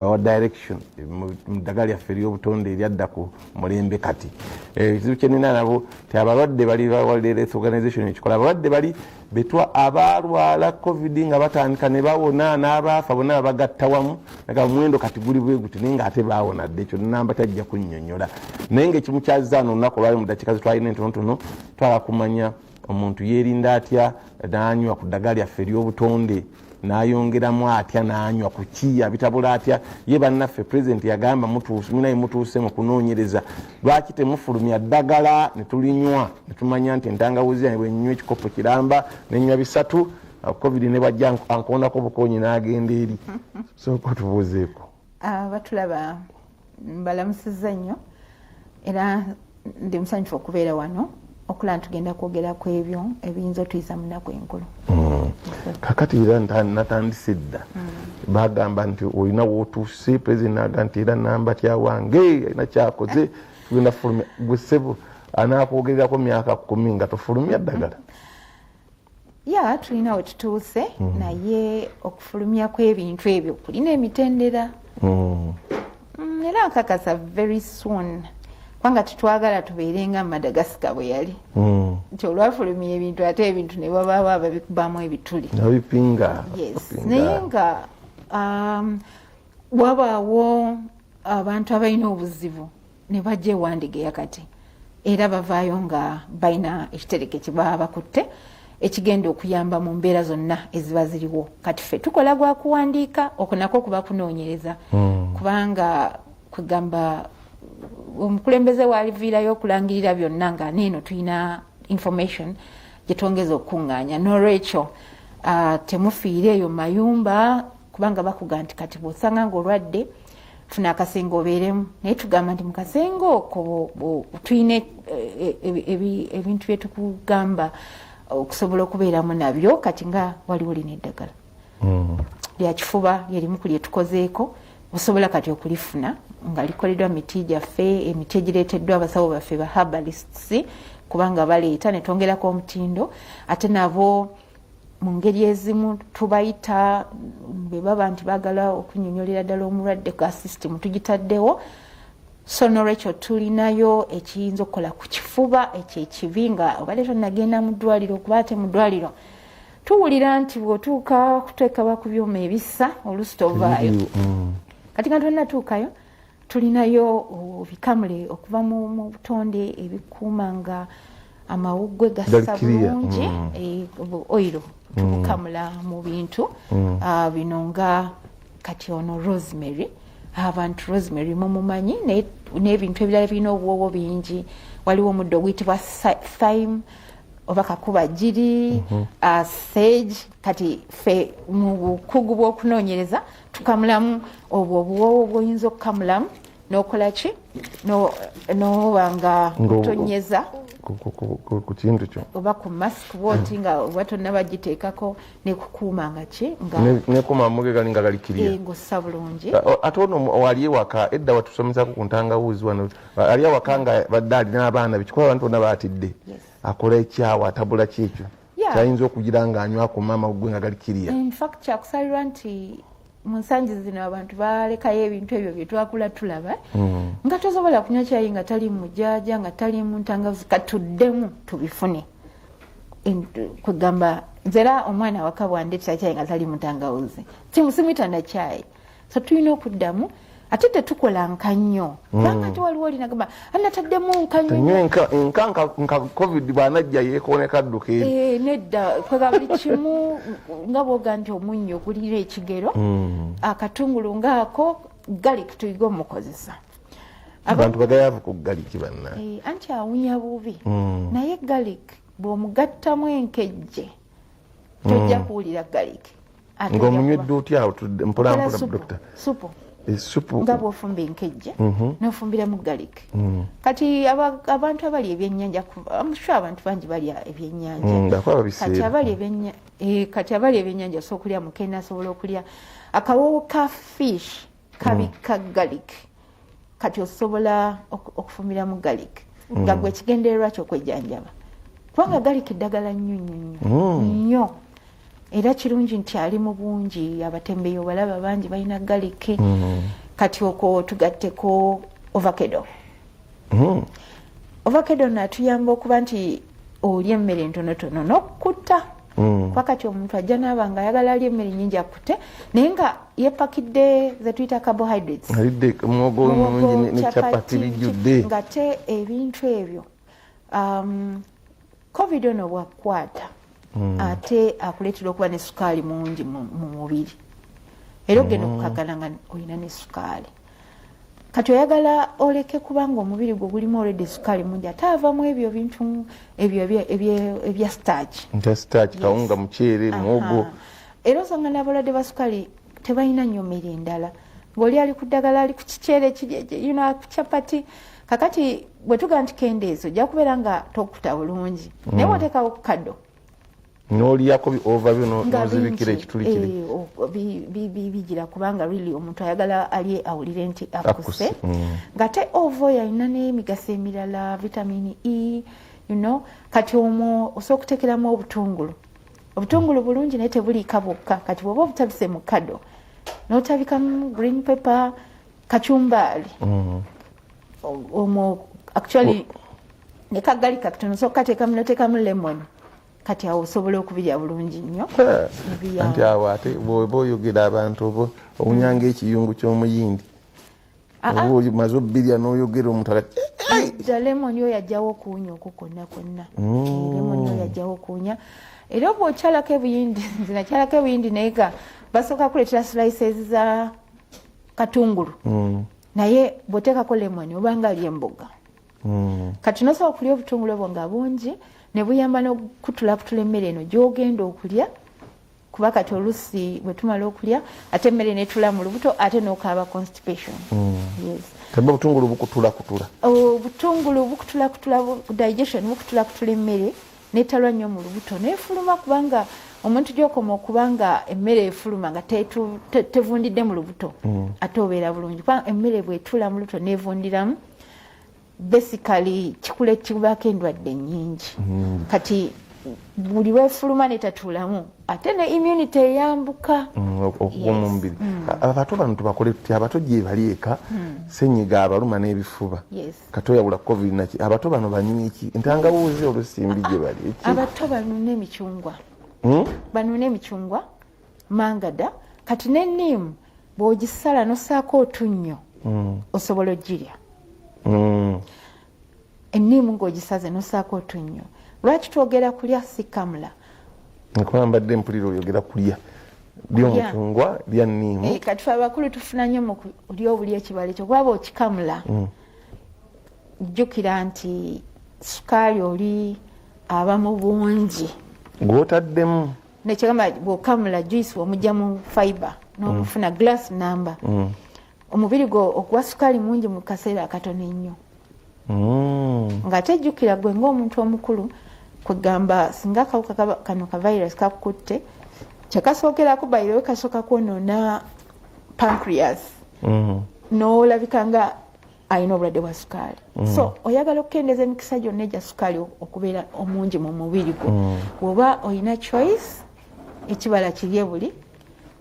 Our direction mu ddagala lyaffe ery'obutonde eryadda ku mulembe. Kati ekizibu kyenina nabo ti abalwadde bali ba World Health Organization ekikola, abalwadde bali betwa abalwala COVID nga batandika ne bawona n'abaafa bonna babagatta wamu, naga omuwendo kati guli bwe guti, naye ng'ate baawona dde. Ekyo namba tajja kunnyonnyola, naye ngaekimukyaziza no olunaku olwali mu dakiika zetwalina entonotono, twala kumanya omuntu yeerinda atya n'anywa ku ddagala lyaffe ery'obutonde, n'ayongeramu atya n'anywa ku ki, abitabula atya ye. Bannaffe, Pulezidenti yagamba munaye mutuuse mu kunoonyereza, lwaki temufulumya ddagala ne tulinywa ne tumanya nti entangawuzi yange bwenywa ekikopo kiramba nenywa 3, COVID ne bwajja ankoonako bukonyi n'agenda eri? Sooka otubuuzeeko. Batulaba mbalamusizza nnyo, era ndi musanyufu okubeera wano okulaba tugenda kwogera ku ebyo ebiyinza otuyisa mu nnaku enkulu. Kakati era natandise dda, bagamba nti olina wootuuse. Pulezidenti naga nti era namba tyawange alina kyakoze, tugenda fulumya. Gwe ssebo anakwogererako myaka 10 nga tofulumya ddagala? Ya, tulina we tutuuse, naye okufulumya kw'ebintu ebyo kulina emitendera. Era nkakasa very soon, kubanga tetwagala tubeere nga Madagascar bwe yali, nti olwafulumya ebintu ate ebintu ne babaawo ababikubamu ebituli. Nabipinga. Yes, naye nga wabaawo abantu abalina obuzibu ne bajja ewandigeya, kati era bavaayo nga balina ekitereke kye baba bakutte ekigenda okuyamba mu mbeera zonna eziba ziriwo. Kati ffe tukola gwa kuwandiika, okwo nakwo kuba kunoonyereza, kubanga kwegamba omukulembeze waliviirayo okulangirira byonna nga neeno tulina information gyetwongeza okukuŋŋaanya. Nolwekyo temufiire eyo mayumba, kubanga bakuga nti kati bw'osanga ngaolwadde, funa akasenge obeeremu. Naye tugamba nti mu kasenge okwo tulina ebintu byetukugamba okusobola okubeeramu nabyo. Kati nga waliwo lina eddagala lya kifuba lyerimu ku lyetukozeeko, osobola kati okulifuna nga likoleddwa miti gyaffe, emiti egireeteddwa abasawo baffe ba herbalists, kubanga baleeta netwongerako omutindo. Ate nabo mu ngeri ezimu tubayita bwe baba nti baagala okunyonyolera ddala omulwadde ka system tugitaddewo. So nolwekyo tulinayo ekiyinza okukola ku kifuba ekyo ekibi nga obadde tonagenda mu ddwaliro, okuba ate mu ddwaliro tuwulira nti bw'otuuka kuteekebwa ku byuma ebissa olusi tovaayo. Kati nga tonnatuukayo, tulinayo bikamule okuva mu butonde ebikuuma nga amawuggwe gassa bulungi, oil tubukamula mu bintu bino nga kati ono rosemary. Abantu rosemary mumumanyi n'ebintu ebirala birina obuwoowo bingi. Waliwo omuddo oguyitibwa thyme oba kakuba giri, sage. Kati fe mu bukugu bw'okunoonyereza tukamulamu obwo obuwoowo bw'oyinza okukamulamu n'okola ki, noba nga otonyeza ku kintu kyo oba ku mask bwoti nga oba tonnaba giteekako, nekukuuma nga ki. Nekuuma muge gali nga gali kiriya. Ng'ossa bulungi. Ate ono wali ewaka edda watusomesako ku ntangawuzi wano, ali awaka nga badde alina abaana bikikola, abantu bonna baatidde, akola ekyawo, atabula ki ekyo kyayinza okugira nga anywa ku maama gwe nga gali kiriya? Infact kyakusalirwa nti mu nsangi zino abantu balekayo ebintu ebyo byetwakula tulaba, nga tosobola kunywa kyayi nga tali mujaaja, nga tali mu ntangawuzi. Katuddemu tubifune. Kwegamba nze era omwana waka bwandetera kyayi nga tali mutangawuzi, simuyita na kyayi. So tulina okuddamu, ate tetukola nka nnyo, kubanga ate waliwo olinagamba anataddemu nka nnyo. Enka nka COVID bwanajja yekoneka adduka eri. Nedda, kwega buli kimu nga bwoga nti omunnyo gulira ekigero, akatungulu ngaako, garlic tuyiga omukozesa. Abantu bagayavu ku garlic banna. Anti awunya bubi, naye garlic bw'omugattamu enkejje tojja kuwulira garlic. Ng'omunywedde otya awo mpolampola, dokita? Supu. Esupu. Nga bw'ofumba enkejje n'ofumbiramu garlic. Kati abantu abali ebyennyanja, I'm sure abantu bangi balya ebyennyanja. Kati abali kati abali ebyennyanja osobola okulya mukene, asobola okulya akawoowo ka fish kabikka garlic. Kati osobola okufumbiramu garlic nga gwe ekigendererwa kyokwejjanjaba, kubanga garlic eddagala nnyo nnyo nnyo nnyo. Era kirungi nti ali mu bungi, abatembeyi obalaba bangi balina garlic. Kati okwo tugatteko avocado. Avocado natuyamba okuba nti olya emmere entonotono n'okutta, kuba kati omuntu ajja naaba nga ayagala alya emmere nyingi akkute, naye nga yepakidde zetuyita carbohydrates. Alidde muwogo mungi ne chapati bijjudde. Ngate ebintu ebyo, COVID ono bwakukwata, ate akuleetera okuba ne sukaali mungi mu mubiri, era ogenda okukagala nga olina ne sukaali. Kati oyagala oleke kubanga omubiri gwo gulimu already sukaali mungi, ate avamu ebyo bintu ebyo ebya starch. Nta starch, kawunga, muceere, muwogo. Era osanga n'abalwadde ba sukaali tebalina nnyo mmere endala, ng'oli ali ku ddagala, ali ku kiceere kiri, ku chapati. Kakati bwe tugaa nti kendeezo, ojja kubeera nga tokuta bulungi, naye bw'oteekawo kado n'olyako ova byo nga n'ozibikira bingi, ekituli kiri. Bigira kubanga really omuntu ayagala alye awulire nti akuse. Akuse. Ng'ate ova oyo alina n'emigaso emirala, vitamin E. Kati omwo osobola okuteekeramu obutungulu. Obutungulu bulungi naye tebuliika bwokka. Kati bw'oba obutabise mu kado n'otabikamu green pepper, kacumbaali, omwo actually ne ka garlic katono osobola okukateekamu, noteekamu lemon. Kati awo osobola okubirya bulungi nnyo. Nebiyamba. Anti awo ate bw'oba oyogera abantu oba owunyanga ekiyungu ky'omuyindi. Ah, ah. Oba omaze obbirya n'oyogera, omuntu aga Dda lemon oyo ajjawo okuwunya okwo kwonna kwonna. Lemon oyo ajjawo okuwunya. Era oba okyalako ebuyindi, nze nakyalako ebuyindi, naye ga basooka kuleetera slices za katungulu, naye bw'oteekako lemon obanga ali emboga. Kati nosobola okulya obutungulu obwo nga bungi, ne buyamba n'okutulakutula emmere eno gy'ogenda okulya, kuba kati olusi bwe tumala okulya ate emmere netula mu lubuto, ate n'okaaba constipation. Yes. Kaba obutungulu bukutulakutula. Obutungulu bukutulakutula digestion, bukutulakutula emmere netalwa nnyo mu lubuto nefuluma, kubanga omuntu gyokoma okuba nga emmere efuluma nga tevundidde mu lubuto, ate obeera bulungi, kubanga emmere bwetula mu lubuto nevundiramu, basically kikula kibaako endwadde nnyingi. Kati buli lwefuluma netatuulamu, ate ne immunity eyambuka. Okuva mu mubiri. Abato bano tubakole tutya? Abato gye bali eka, senyiga abaluma n'ebifuba. Kati oyawula COVID naki? Abato bano banywa eki? Entangawuuzi olusimbi gye bali eki? Abato banune emicungwa. Banune emicungwa, mangada. Kati n'enniimu bw'ogisala nosaako otunnyo, osobola ogirya. Enniimu ng'ogisaze nosaako otunnyo. Lwaki twogera kulya, si kamula? Nkuba mbadde mpulira oyogera kulya, lya omucungwa, lya nniimu. Eh, kati fe abakulu tufuna nnyo mu kulya obuli ekibala ekyo, kuba bw'okikamula, jjukira nti sukaali oli aba mu bungi. Gw'otaddemu. Nekyegamba bw'okamula juice omugyamu fiber n'okufuna glass number, omubiri gwo okuwa sukaali mungi mu kaseera akatono ennyo. Ng'ate jjukira gwe ng'omuntu omukulu, kwegamba singa akawuka kano ka virus kakukutte, kyekasookerako bayirewe kasooka kwonoona pancreas, n'olabika nga alina obulwadde bwa sukaali. So oyagala okukendeeza emikisa gyonna egya sukaali okubeera omungi mu mubiri gwo. Bw'oba olina choice, ekibala kirye buli,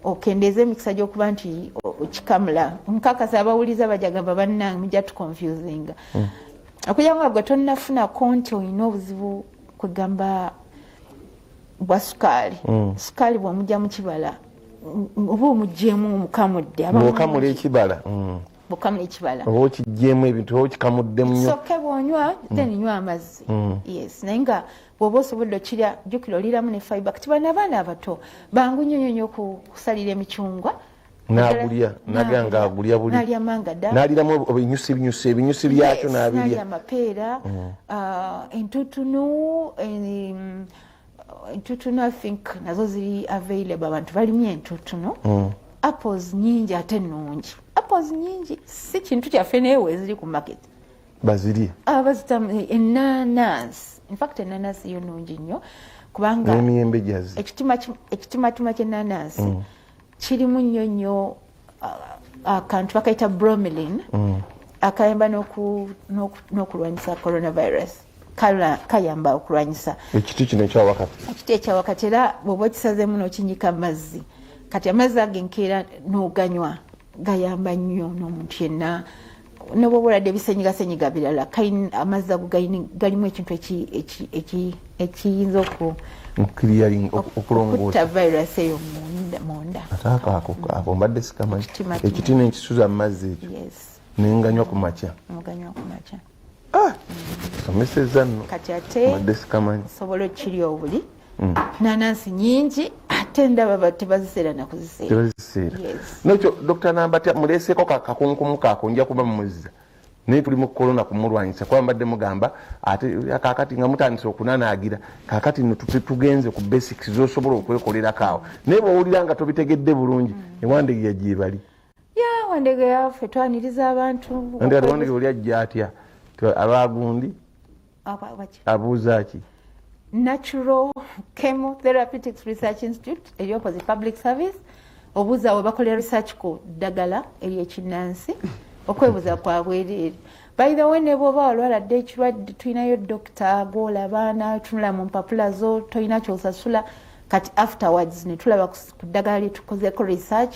okendeeza emikisa gy'okuba nti okikamula. Nkakasa abawuliza bajagamba, "Bannange, mujja tuconfusinga." Okugira nga gwe tonnafunako nti olina obuzibu kwegamba bwa sukaali, sukaali bw'omugya mu kibala, oba omugyemu omukamudde, aba Bw'okamula mungi. ekibala, Bw'okamula ekibala, oba okigyemu ebintu, oba okikamuddemu nnyo. Soke bw'onywa, then nywa amazzi. Yes, naye nga bw'oba osobodde okirya, jjukira oliramu ne fiber. Kati bano abaana abato bangu nnyo nnyo nnyo kusalira emicungwa. N'agulya, naga nga agulya buli. N'alya mangada. N'aliramu ebinyusi, binyusi, ebinyusi byakyo. Yes, n'abirya. N'alya amapeera, entutunu, entutunu I think nazo ziri available, abantu balimye entutunu. Apples nyingi, ate nnungi, apples nyingi, si kintu kyaffe, naye weeziri ku market. Bazirye. Bazitamu enanasi. Infact enanasi yo nungi nnyo kubanga n'emiyembe gyazi. Ekitimatima ky'enanasi kirimu nnyo nnyo akantu bakayita bromelain, akayamba n'okulwanyisa coronavirus. Kayamba okulwanyisa ekiti kino ekyawakati. Ekiti ekyawakati, era bw'oba okisazeemu n'okinyika mu mazzi, kati amazzi ago enkeera n'oganywa, gayamba nnyo n'omuntu yenna nobwoba oladde ebisenyigasenyiga birala. Amazzi ago galimu ekintu ekiyinza okulongoosa okutta virus eyo munda. Ate ako mbadde sikamanyi. Ekiti nenkisuza mu mazzi ekyo nenganywa ku makya. Muganywa ku makya. Someseza nno. Kati ate mbadde sikamanyi. Osobola okirya obuli. Nanansi nyingi, ate ndaba tebaziseera nakuziseera. Tebaziseera. Nekyo Dr Nambatya muleeseeko kakunkumu kaako, nja kuba mumuzza, naye tuli mu korona kumulwanyisa, kuba mbadde mugamba ate kakati nga mutandise okunanaagira, kakati no tugenze ku basics zosobola okwekolerako awo, naye bwowulira nga tobitegedde bulungi, ewandegeya gyebali. Ya, Wandegeya ffe twaniriza abantu. Andi ati Wandegeya oli ajja atya abagundi abuuza ki? Natural Chemotherapeutics Research Institute eri opposite Public Service. Obuuza we bakolera research ku ddagala eryekinnansi. Okwebuuza kwa bwereere. By the way, ne bwoba walwala dde ekirwadde, tulinayo dokita gwolaba natunula mu mpapula zo, tolina kyosasula. Kati afterwards netulaba ku ddagala lyetukozeeko research,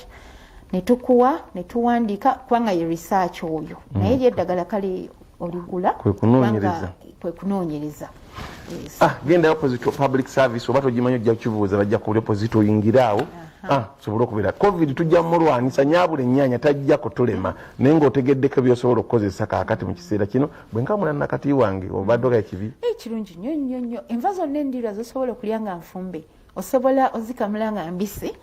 netukuwa, netuwandiika, kubanga ye research oyo. Naye eryeddagala kale oligula. Kwe kunoonyereza. Kwe kunoonyereza. Ah, genda opposite Public Service, oba togimanyi ojja kukibuuza, bajja kuli opposite, oyingire awo. Ah, sobole okubeera COVID tujja mulwanyisa nyabula ennyaanya tajja kutulema, naye ng'otegeddeko byosobola okukozesa kaakati mu kiseera kino. Bwe nkamula nakati wange obadde oga kibi. Kirungi nnyo nnyo nnyo. Enva zonna endirwa zosobola okulya nga nfumbe, osobola ozikamula nga mbisi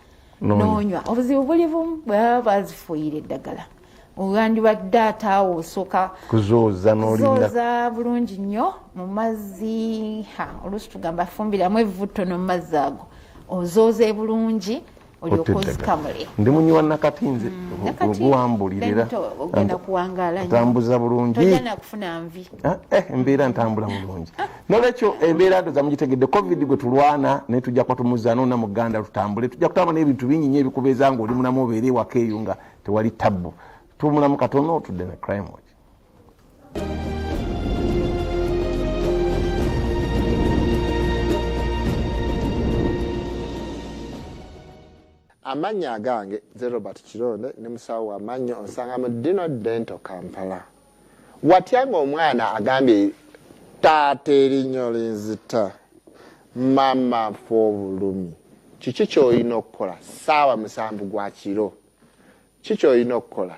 nonywa. Obuzibu buli bumu, bwe baba bazifuuyira eddagala, wandibadde ate awo osooka kuzooza n'olinda. Zooza bulungi nnyo mu mazzi. Ha, oluusi tugamba fumbiramu evvu ttono mu mazzi ago, ozooze bulungi, olyoke ozikamule. Ndi munywi wa nakati nze. Nakati, guwambulirira. Then ogenda kuwangaala nnyo. Otambuza bulungi. Tojja nakufuna nvi. Ah, embeera ntambula bulungi, nolwekyo embeera ndoza mugitegedde. COVID gwe tulwana, naye tujja kuba tumuzaana ona muganda, tutambule, tujja kutambula n'ebintu bingi nnyo ebikubeeza nga oli mulamu, obeere ewaka eyo nga tewali tabbu. Tumulamu katono, tudde ne Crime Watch. Amannya agange nze Robert Kironde, ne musawo w'amannyo, onsanga mu Dino Dental Kampala. Watya ng'omwana agambye, "Taata, erinnyo linzita, mama, nfa obulumi," kiki ky'olina okukola? Saawa 7 gwa kiro, ki ky'olina okukola?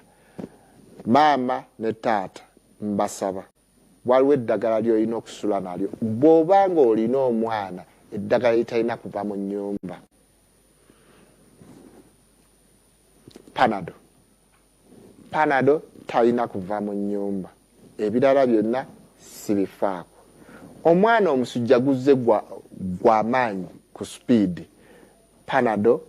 Maama ne taata, mbasaba, waliwo eddagala ly'olina okusula nalyo bw'oba ng'olina omwana, eddagala litalina kuva mu nnyumba: Panado. Panado talina kuva mu nnyumba, ebirala byonna sibifaako. Omwana omusujja guzze gwamaanyi ku sipiidi, Panado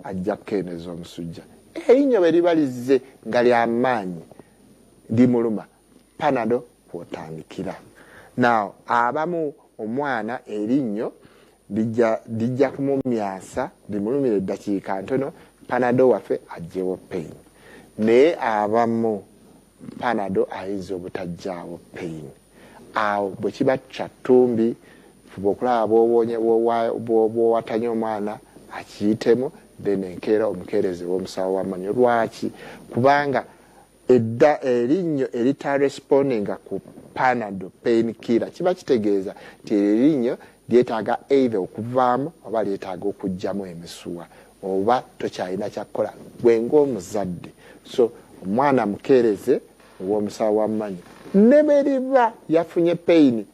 ajja kukendeeza omusujja. Erinnyo bwe liba lizze nga lyamaanyi limuluma, Panado kwotandikira. Now abamu omwana erinnyo lijja kumumyansa, limulumira eddakiika ntono, Panado waffe ajjewo pain. Naye abamu Panado ayinza obutajjaawo pain. Awo bwe kiba kyattumbi, fuba okulaba bw'owatanya omwana akiyitemu, then enkeera omukeereze w'omusawo w'amannyo. Lwaki? Kubanga edda erinnyo eritarespondinga ku Panado pain killer, kiba kitegeeza nti erinnyo lyetaaga either okuvaamu oba lyetaaga okuggyamu emisuwa, oba tokyalina kyakkola gwe ng'omuzadde. So omwana mukeereze ow'omusawo w'amannyo, ne bwe liba yafunye pain,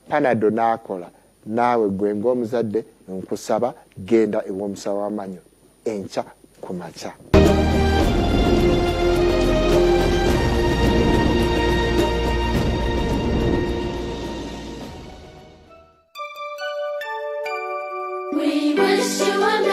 Panado n'akola, naawe gwe ng'omuzadde nkusaba genda ew'omusawo w'amannyo enkya ku makya. We wish you a